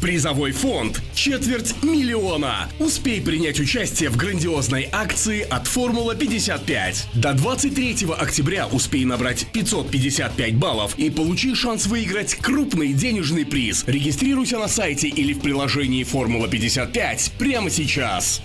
Призовой фонд – четверть миллиона. Успей принять участие в грандиозной акции от «Формула 55». До 23 октября успей набрать 555 баллов и получи шанс выиграть крупный денежный приз. Регистрируйся на сайте или в приложении «Формула 55» прямо сейчас.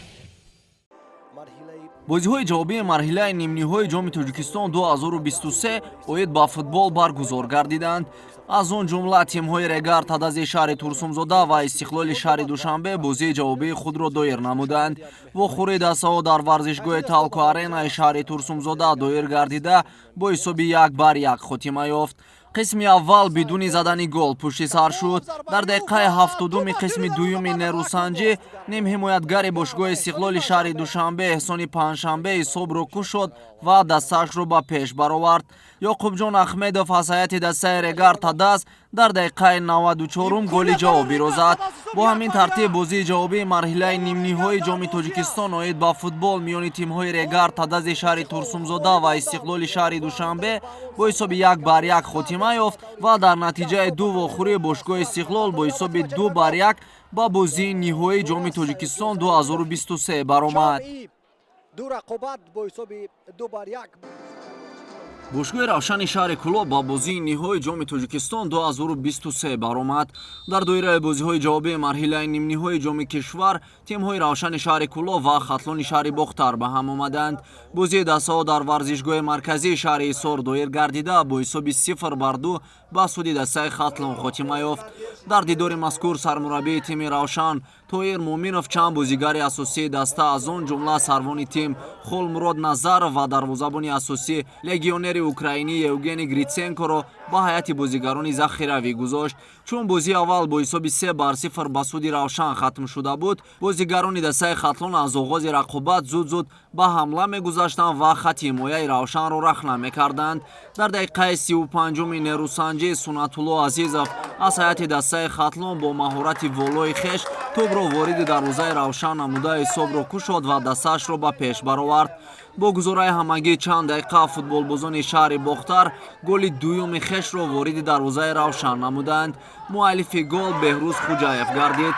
Бозиҳои ҷавобии марҳилаи нимниҳои Ҷоми Тоҷикистон 2023 оид ба футбол баргузор гардиданд. Аз он ҷумла тимҳои Регар Тадази шаҳри Турсунзода ва Истиқлоли шаҳри Душанбе бозии ҷавобии худро доир намуданд. Вохӯрии дастаҳо дар варзишгоҳи Талко Аренаи шаҳри Турсунзода доир гардида, бо ҳисоби 1-1 хотима ёфт. Қисми аввал бидуни задани гол пушти сар шуд. Дар дақиқаи 72-ми қисми дуюми нерӯсанҷӣ нимҳимоятгари бошгоҳи Истиқлоли шаҳри Душанбе Эҳсони Панҷшанбе ҳисобро кушод ва дастаашро ба пеш баровард. Ёқубҷон Ахмедов аз ҳайати дастаи Регар Тадаз дар дақиқаи 94-ум голи ҷавобиро зад. Бо ҳамин тартиб бозии ҷавобии марҳилаи нимниҳои Ҷоми Тоҷикистон оид ба футбол миёни тимҳои Регар Тадази шаҳри Турсунзода ва Истиқлоли шаҳри Душанбе бо ҳисоби 1-1 хотима ёфт ва дар натиҷаи ду вохӯрии бошгоҳи Истиқлол бо ҳисоби 2-1 ба бозии ниҳоии Ҷоми Тоҷикистон 2023 баромад. Ду рақобат бо ҳисоби 2-1. Бошгоҳи Равшани шаҳри Кӯлоб ба бозии ниҳоии Ҷоми Тоҷикистон 2023 баромад. Дар доираи бозиҳои ҷавобии марҳилаи нимниҳои ҷоми кишвар тимҳои Равшани шаҳри Кӯлоб ва Хатлони шаҳри Бохтар ба ҳам омаданд. Бозии дастаҳо дар варзишгоҳи марказии шаҳри Ҳисор доир гардида, бо ҳисоби 0-2 ба суди дастаи Хатлон хотима ёфт. Дар дидори мазкур сармураббии тими Равшан Тоир Муъминов чанд бозигари асосии даста, аз он ҷумла сарвони тим Холмурод Назаров ва дарвозабони асосӣ легионери украинӣ Евгений Гритсенкоро ба ҳайати бозигарони захиравӣ гузошт. Чун бозии аввал бо ҳисоби 3-0 ба суди Равшан хатм шуда буд, бозигарони дастаи Хатлон аз оғози рақобат зуд-зуд ба ҳамла мегузаштанд ва хатти ҳимояи Равшанро рахна мекарданд. Дар дақиқаи 35-уми нерӯсанҷӣ Сунатулло Азизов аз ҳайати дастаи Хатлон бо маҳорати волои хеш тӯбро вориди дарвозаи Равшан намуда, ҳисобро кушод ва дастаашро ба пеш баровард. Бо гузораи ҳамагӣ чанд дақиқа футболбозони шаҳри Бохтар голи дуюми хешро вориди дарвозаи Равшан намуданд. Муаллифи гол Беҳрӯз Хуҷаев гардид.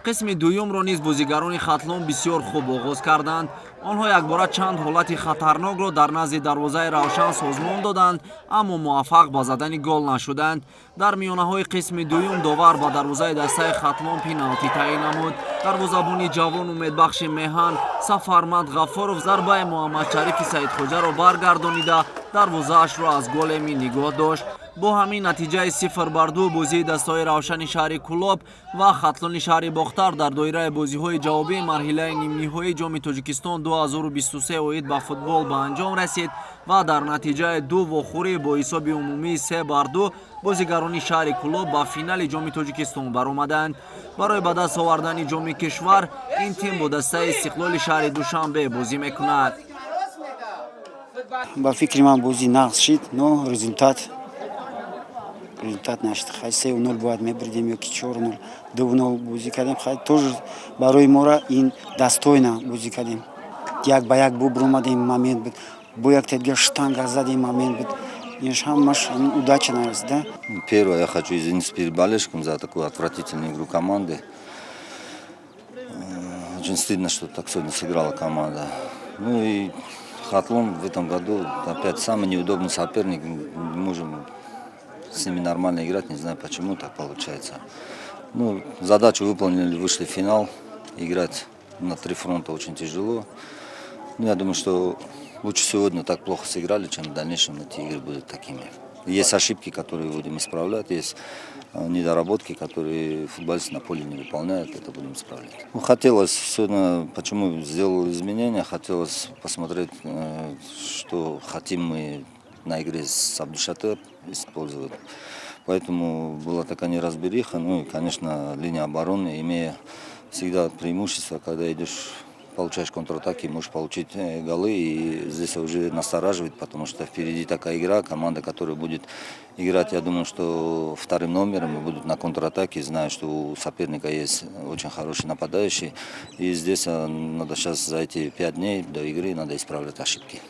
Қисми дуюмро низ бозигарони Хатлон бисёр хуб оғоз карданд. Онҳо якбора чанд ҳолати хатарнокро дар назди дарвозаи Равшан созмон доданд, аммо муваффақ ба задани гол нашуданд. Дар миёнаҳои қисми дуюм довар ба дарвозаи дастаи Хатлон пеналти таъин намуд. Дарвозабони ҷавон, умедбахши меҳан Сафарманд Ғаффоров зарбаи Муҳаммадшарифи Саидхоҷаро баргардонида, дарвозаашро аз гол эмин нигоҳ дошт. Бо ҳамин натиҷаи 0-2 бозии дастаҳои Равшани шаҳри Кӯлоб ва Хатлони шаҳри Бохтар дар доираи бозиҳои ҷавобии марҳилаи нимниҳоии Ҷоми Тоҷикистон 2023 оид ба футбол ба анҷом расид ва дар натиҷаи ду вохӯрӣ бо ҳисоби умумии 3-2 бозигарони шаҳри Кӯлоб ба финали Ҷоми Тоҷикистон баромаданд. Барои ба даст овардани ҷоми кишвар ин тим бо дастаи Истиқлоли шаҳри Душанбе бозӣ мекунад. Ба фикри ман, бозӣ нағз шид, но результат нашид. Хай, 3-0 бояд мебурдем ё ки 4-0. 2-0 бозӣ кардем. Хай, тоже барои мора ин достойно бозӣ кардем. Як ба як бубуромадем, момент буд, бо якта дигар штанга задем, момент буд. Инш ҳамаш удача нарасида. Первое, я хочу извиниться перед болельщиком за такую отвратительную игру команды. Очень стыдно, что так сегодня сыграла команда. Ну и Хатлон в этом году опять самый неудобный соперник. Не можем с ними нормально играть, не знаю, почему так получается. Ну, задачу выполнили, вышли в финал. Играть на три фронта очень тяжело. Ну, я думаю, что лучше сегодня так плохо сыграли, чем в дальнейшем эти игры будут такими. Есть ошибки, которые будем исправлять, есть недоработки, которые футболисты на поле не выполняют, это будем исправлять. Ну, хотелось сегодня, почему сделал изменения, хотелось посмотреть, что хотим мы на игре с Абдушате использовать. Поэтому была такая неразбериха. Ну и, конечно, линия обороны, имея всегда преимущество, когда идешь, получаешь контратаки, можешь получить голы. И здесь уже настораживает, потому что впереди такая игра, команда, которая будет играть, я думаю, что вторым номером и будут на контратаке, зная, что у соперника есть очень хороший нападающий. И здесь надо сейчас за эти 5 дней до игры надо исправлять ошибки.